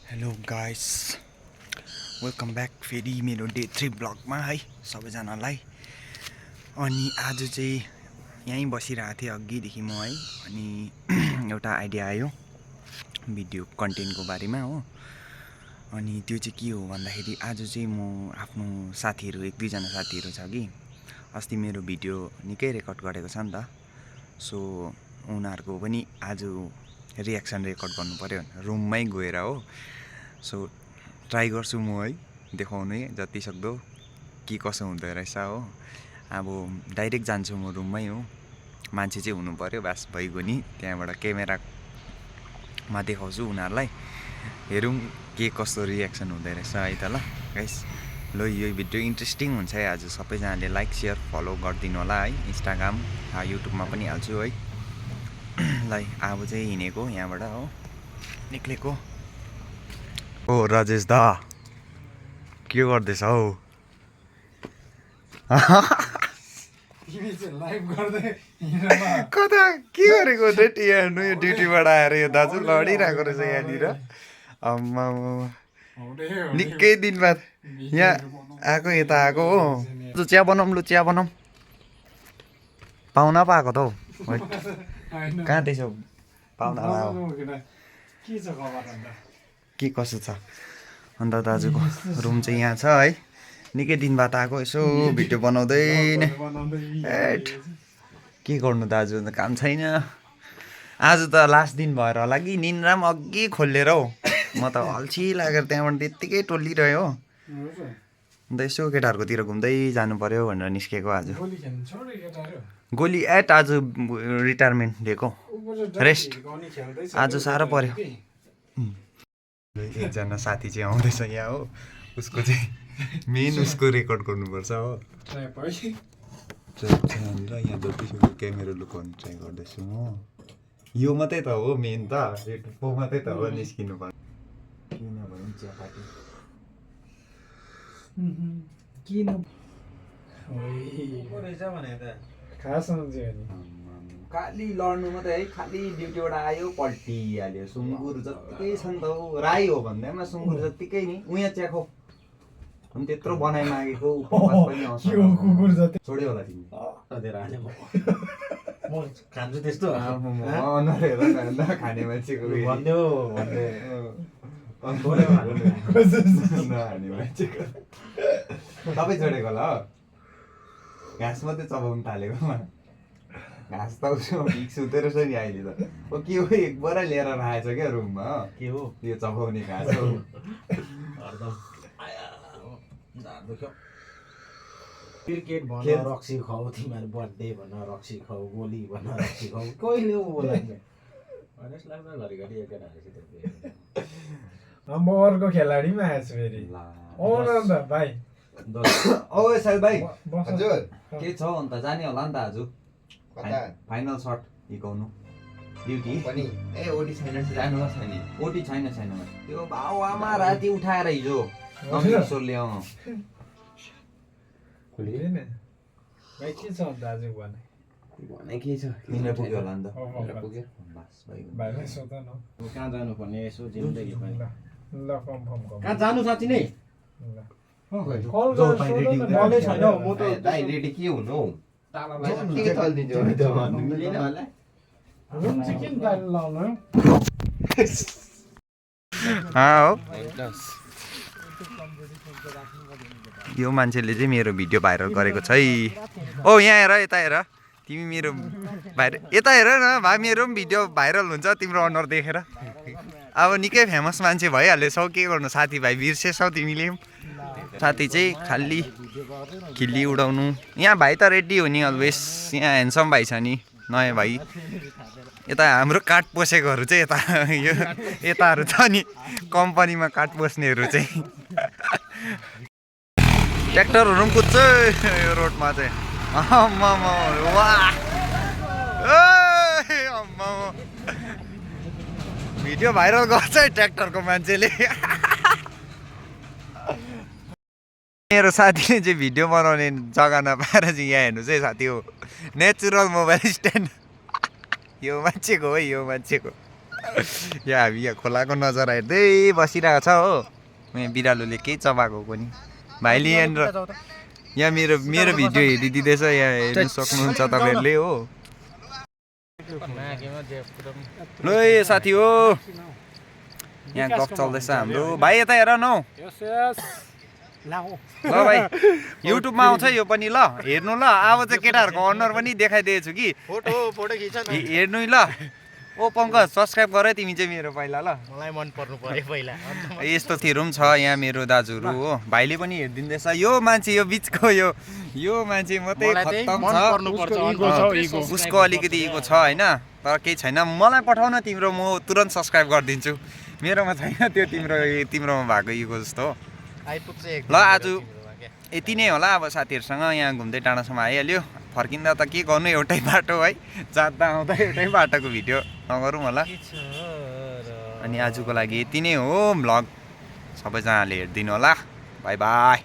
Hello guys, welcome back फेरि मेरो day 3 ब्लगमा है सबैजनालाई। अनि आज चाहिँ यहीँ बसिरहेको थिएँ अघिदेखि म है। अनि एउटा आइडिया आयो भिडियो कन्टेन्टको बारेमा हो। अनि त्यो चाहिँ के हो भन्दाखेरि आज चाहिँ म आफ्नो साथीहरू एक दुईजना साथीहरू छ कि अस्ति मेरो भिडियो निकै रेकर्ड गरेको छ नि त। सो उनीहरूको पनि आज रियाक्सन रेकर्ड गर्नु पऱ्यो रुममै गएर हो। सो ट्राई गर्छु म है देखाउने जति सक्दो के कसो हुँदो रहेछ हो। अब डाइरेक्ट जान्छु म रुममै हो, मान्छे चाहिँ हुनु पऱ्यो बास भइगयो नि। त्यहाँबाट क्यामेरामा देखाउँछु उनीहरूलाई, हेरौँ के कस्तो रियाक्सन हुँदो रहेछ है त। ल गाइस, ल यो भिडियो इन्ट्रेस्टिङ हुन्छ है। आज सबैजनाले लाइक सेयर फलो गरिदिनु होला है। इन्स्टाग्राम युट्युबमा पनि हाल्छु है। ल अब चाहिँ हिँडेको यहाँबाट हो, निक्लेको। ओ राजेश दा, के गर्दैछ हौ? कता के गरेको डेट हेर्नु, यो ड्युटीबाट आएर यो दाजु लडिरहेको रहेछ यहाँनिर। आम्मा निकै दिन बाद यहाँ आएको, यता आएको हो। लु चिया बनाऊँ, लु चिया बनाऊँ। पाहुना पो आएको त हौ। कहाँ त्यसो पाहुना के कसो छ? अन्त दाजुको रुम चाहिँ यहाँ छ है। निकै दिन बाद आएको, यसो भिडियो बनाउँदै नै। एट के गर्नु दाजु, अन्त काम छैन। आज त लास्ट दिन भएर होला कि निन्द्रा पनि अघि खोलेर हौ। म त अल्छी लागेर त्यहाँबाट त्यत्तिकै टोलिरह्यो हो। अन्त यसो केटाहरूकोतिर घुम्दै जानु पऱ्यो भनेर निस्केको आज। गोली एट आज रिटायरमेन्ट दिएको, रेस्ट। आज साह्रो पऱ्यो। एकजना साथी चाहिँ आउँदैछ यहाँ हो, उसको चाहिँ मेन उसको रेकर्ड गर्नुपर्छ हो। यहाँ जतिसक्दो क्यामेरा लुकाउनु ट्राई गर्दैछु म। यो मात्रै त हो मेन त, यो टुप्पो मात्रै त हो निस्किनु पर्छ। किनभने चियापाती किन खालि लड्नु मात्रै है। खालि ड्युटीबाट आयो पल्टिहाल्यो। सुँगुर जत्तिकै छ नि त हौ। राई हो भन्दैमा सुँगुर जत्तिकै नि। उहाँ च्याखो अनि त्यत्रो बनाइ मागेको उपवास पनि आउँछ। छोड्यो होला तिमी म खान्छु त्यस्तो खाने मान्छेको भन्यो नहाने मान्छेको तपाईँ छोडेको होला हो। घाँस मात्रै चबाउनु थालेको। घाँस त उसमा भिक्स हुँदो रहेछ नि अहिले त। ओ के हो, एक बोरा लिएर राखेको छ क्या रुममा हो। के हो त्यो चबाउने घाँस हो। क्रिकेट भन, रक्सी खाऊ, तिमीहरू बर्थडे भन रक्सी खाऊ, गोली भन रक्सी खाऊ, कहिले बोलाउने लाग्छ घरिघरि एकजनाहरूसित। अर्को खेलाडी पनि आएछ फेरि। भाइ ओ साल भाइ, हजुर के छ अन्त? जाने होला नि त आज फाइनल सर्ट हिकाउनु ड्युटी पनि। ए ओटी छैन, जानु छ नि? ओटी छैन त्यो बाउ आमा राति उठाएर हिजो किशोरले भाइ के छ दाजु भने के छ तिमीलाई पुग्यो होला नि त। पुग्यो भाइलाई सोध न। कहाँ जानुपर्ने यसो जिन्दगी पनि। ल कन्फर्म कहाँ जानु साँच्ची नै? मनै छैन म त। दाइ रेडी के हुनु हौ? के चल्दिन्छु मिलेन होला। रुम चाहिँ किन दाइले लाउनु यो मान्छेले चाहिँ मेरो भिडियो भाइरल गरेको छ है। ओ यहाँ हेर, यता हेर, तिमी मेरो भाइरल यता हेर न भाइ, मेरो पनि भिडियो भाइरल हुन्छ तिम्रो अनुहार देखेर। अब निकै फेमस मान्छे भइहालेछौ, के गर्नु साथीभाइ बिर्सेछौ तिमीले। साथी चाहिँ खालि खिल्ली उडाउनु। यहाँ भाइ त रेडी हो नि अलवेज। यहाँ ह्यान्डसम भाइ छ नि, नयाँ भाइ। यता हाम्रो काठ पसेकोहरू चाहिँ यता यो यताहरू छ नि, कम्पनीमा काठ पस्नेहरू चाहिँ। ट्र्याक्टरहरू पनि कुद्छ यो रोडमा चाहिँ। भिडियो भाइरल गर्छ है ट्र्याक्टरको मान्छेले। मेरो साथीले चाहिँ भिडियो बनाउने जग्गा नपाएर चाहिँ यहाँ हेर्नुहोस् है साथी हो, नेचुरल मोबाइल स्ट्यान्ड। यो मान्छेको हो, यो मान्छेको। यहाँ हामी यहाँ खोलाको नजारा हेर्दै बसिरहेको छ हो यहाँ बिरालोले केही चबाएको पनि भाइले यहाँ मेरो मेरो भिडियो हेरिदिँदैछ यहाँ हेर्नु सक्नुहुन्छ तपाईँहरूले हो ल ए साथी हो यहाँ गफ चल्दैछ हाम्रो भाइ यता हेर न हौ ल भाइ युट्युबमा आउँछ यो पनि ल हेर्नु ल अब चाहिँ केटाहरूको अनुहार पनि देखाइदिएको छु कि फोटो खिच न हेर्नु ल ओ पङ्कज सब्सक्राइब गर है तिमी चाहिँ मेरो पहिला ल मलाई मन पर्नु पर्यो पहिला यस्तोतिर पनि छ यहाँ मेरो दाजुहरू हो भाइले पनि हेरिदिँदैछ यो मान्छे यो बिचको यो मान्छे मात्रै खत्तम छ उसको अलिकति इगो छ होइन तर केही छैन मलाई पठाउन तिम्रो म तुरन्त सब्सक्राइब गरिदिन्छु मेरोमा छैन त्यो तिम्रोमा भएको इगो जस्तो ल आज यति नै होला अब साथीहरूसँग यहाँ घुम्दै टाढासम्म आइहाल्यो फर्किँदा त के गर्नु एउटै बाटो है जाँदा आउँदा एउटै बाटोको भिडियो नगरौँ होला अनि आजको लागि यति नै हो भ्लग सबैजनाले हेरिदिनु होला बाई बाई